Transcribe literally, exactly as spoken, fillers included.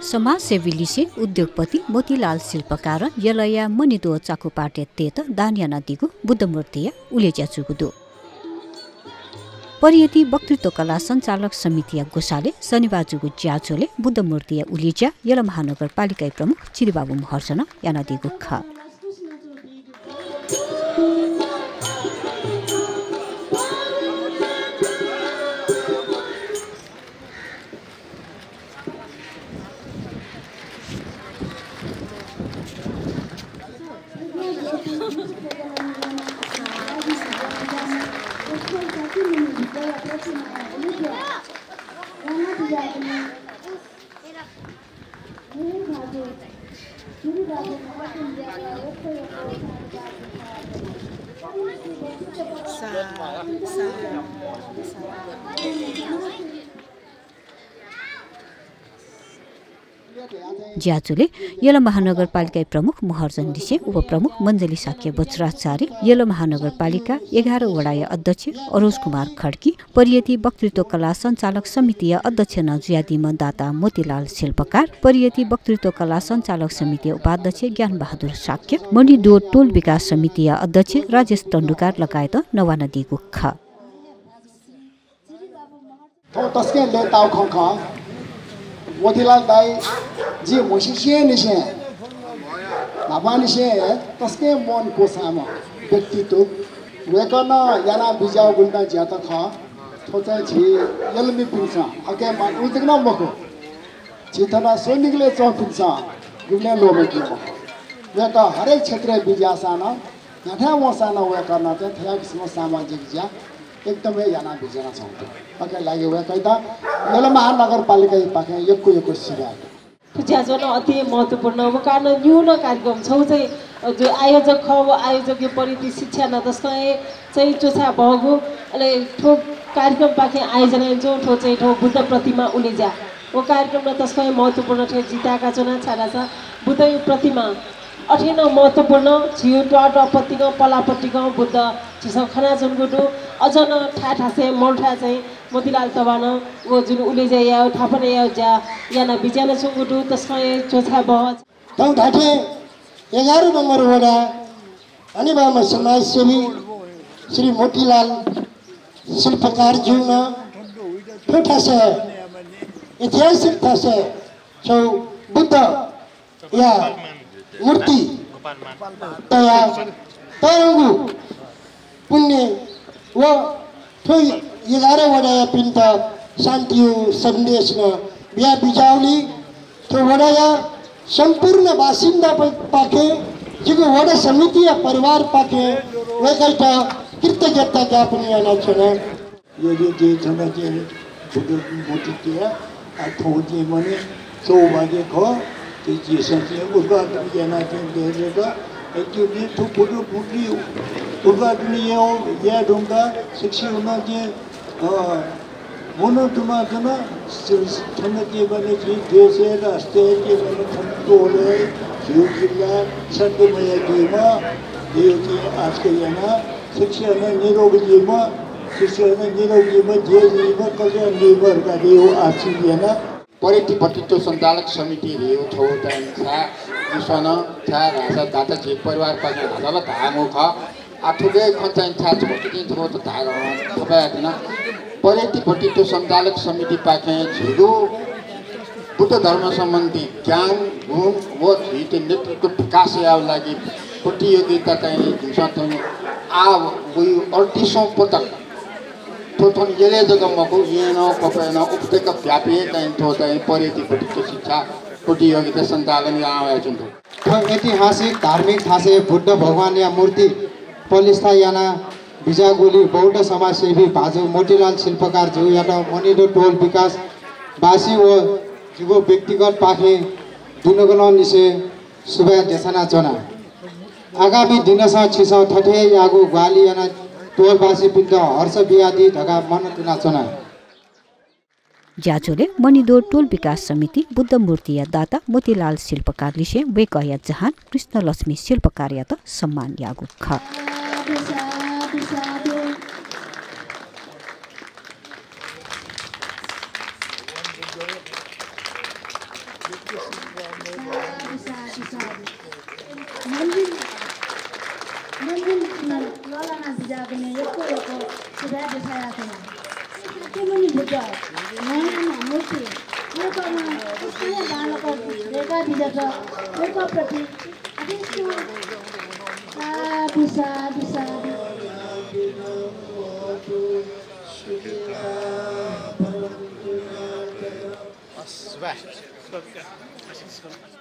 समाजसेवी लिसें उद्योगपति मोतीलाल शिल्पकारं यलया मणिद्वः चाकु पार्ट्या तयेत दान यानादीगु बुद्ध मूर्तिया उलेज्या जूगु दु। परियति वक्तृत्व कला सञ्चालक समितिया ग्वसालय् शनिबार जूगु ज्याझ्वलय् बुद्ध मूर्तिया उलेज्या यल महानगरपालिकाया प्रमुख चिरिबाबु महर्जनं यानादीगु खः। ज्याझ्वलय् यल महानगरपालिकाया प्रमुख महर्जन लिसें उपप्रमुख मञ्जली शाक्य बज्राचार्य, यल महानगरपालिका एघार वडाया अध्यक्ष अरोज कुमार खड्गी, परियति वक्तृत्व कला सञ्चालक समितिया अध्यक्ष नं जुयादीम्ह दाता मोतीलाल शिल्पकार, परियति वक्तृत्व कला सञ्चालक समितिया उपाध्यक्ष ज्ञानबहादुर शाक्य, मणिद्वः टोल विकास समितिया अध्यक्ष राजेश तण्डुकार लगायत नवानादीगु खः। थ्व तसकं लय्ताःगु खँ खः। मोतीलाल दाइ जि म्हसीनिसें, न्हापांनिसें हे तसकं मन क्वसाःम्ह व्यक्तित्व। वय्कलं याना बिज्याःगु गुलिं ज्यात खः। थ्व चाहिँ झी यलमिपिन्सं हके माःगु जक नं मखु, झी थन स्वनिगलय् च्वंपिन्सं गुबलें ल्वःमंकी मखु। वय्कः हरेक क्षेत्रय् बिज्याःसां नं न्ह्याथाय् वंसां नं वय्कलं चाहिँ थज्याःगु किसिमं सामाजिक ज्या एकदम हे याना बिज्यानाच्वंगु दु। थुकिया लागि वय्कःयात यल महानगरपालिकाया पाखें यक्व यक्व सुभाय्। थ्व ज्याझ्वः नं अति महत्त्वपूर्ण। व कारणं निगू नं कार्यक्रम छगू चाहिँ, अ, जो आयोजक खः, व आयोजकया परियति शिक्षा नं तसकं हे चाहिँ च्वछाये बहःगु। अले थ्व कार्यक्रमपाखें आयोजना यानाच्वंगु थ्व चाहिँ थ्व बुद्ध प्रतिमा उलेज्या। व कार्यक्रम नं तसकं हे महत्त्वपूर्ण थें जिं ताय्काच्वना, छाय्धाःसा बुद्धया प्रतिमा अथे नं महत्त्वपूर्ण, झीगु त्वाःतःपतिकं, पलाःपतिकं बुद्ध झीसं खनाच्वंगु दु। अझ नं थाय् थासय्, मरुथाय् चाहिँ मोतीलाल तवालं व जुन उलेज्या यायेगु, थापना यायेगु ज्या याना बिज्यानाच्वंगु दु, तसकं हे च्वछाये बहः। थौं धात्थें एघार नम्बर वडा हनेबहःम्ह समाजसेवी श्री मोतीलाल शिल्पकारजुं नं थ्व थासय्, ऐतिहासिक थासय् छगू बुद्ध या मूर्ति तया तःगु पुण्य व थ्व एघार वडायापिन्त शान्तिया सन्देश नं बिया बिज्याःगुलिं थ्व वडाया सम्पूर्ण बासिन्दापाखें, जिगु वडा समितिया परिवारपाखें वय्कःयात कृतज्ञता ज्ञापन यानाच्वना। यदि जिं थन चाहिँ बुद्ध मूर्ति तया, आ, थौं चाहिँ माने चौभाग्य खः, चाहिँ झीसं चाहिँ उद्घाटन याना चाहिँ दय्‌केत, अय्‌जूगुलिं थ्व बुद्ध मूर्ति उद्घाटन याये, याये धुंकाः सकसिनं चाहिँ, अ, मनंतुना च्वना, स-, थन चाहिँ माने झी देशय्, राष्ट्रय् चाहिँ माने थन टोलय्, झीगु जिल्लाय् शान्ति मयाः जुइमा, थ्व चाहिँ आशिका याना, सकसिनं निरोग जुइमा, सकसिनं निरोग जुइमा, जय जुइमा, कल्याण जुइमा धकाः जिं आशिका याना। परियति वक्तृत्व सञ्चालक समिति धइगु छगू चाहिँ छाय्, जिं स्वना, छाय्धाःसा दाता झी परिवारपाखें हाकल धाःगु खः। आ, थुकिया खँ चाहिँ छाय् छगू चाहिँ छगू धायेगु थपय् याना। परियति वक्तृत्व सञ्चालक समितिपाखें झीगु बुद्ध धर्म सम्बन्धी ज्ञान, गुण व झीत नेतृत्व विकास यायेगु लागि प्रतियोगिता चाहिँ झीसं थन आः वइ अड्तीसौं पटक थ्व थन यलय् जक मखु, येँ नं, क्वपय् नं, उपत्यका व्यापी हे चाहिँ थ्व चाहिँ परियति वक्तृत्व शिक्षा प्रतियोगिता सञ्चालन याना वयाच्वंगु दु। थ्व ऐतिहासिक धार्मिक थासय् बुद्ध भगवानया मूर्ति प्रतिष्ठा याना बिज्याःगुलिं बौद्ध समाजसेवी भाजु मोतीलाल शिल्पकारजुयात मणिद्वः टोल विकासवासी व जिगु व्यक्तिगतपाखें दुनुगलंनिसें सुभाय् देछानाच्वना। आगामी दिनसं छिसं थथे याःगु ग्वाहालि यानाः टोलवासीपिन्त हर्ष बियादी धकाः मनंतुनाच्वना। ज्याझ्वलय् मणिद्वः टोल विकास समितिं बुद्ध मूर्तिया दाता मोतीलाल शिल्पकार लिसें वय्कःया जहान कृष्णलक्ष्मी शिल्पकारयात सम्मान याःगु खः। साधु, साधु, साधु। मन्दिर, मन्दिर ललाना बिजागुने यक्व यक्व सुभाय् देछाया कया। शाक्यमुनि बुद्ध, नयना मूर्ति, वय्कःनं उस्कया बांलाक दय्का बिजात, वय्कः प्रति आदेश। साधु, साधु, साधु। सुभाय्।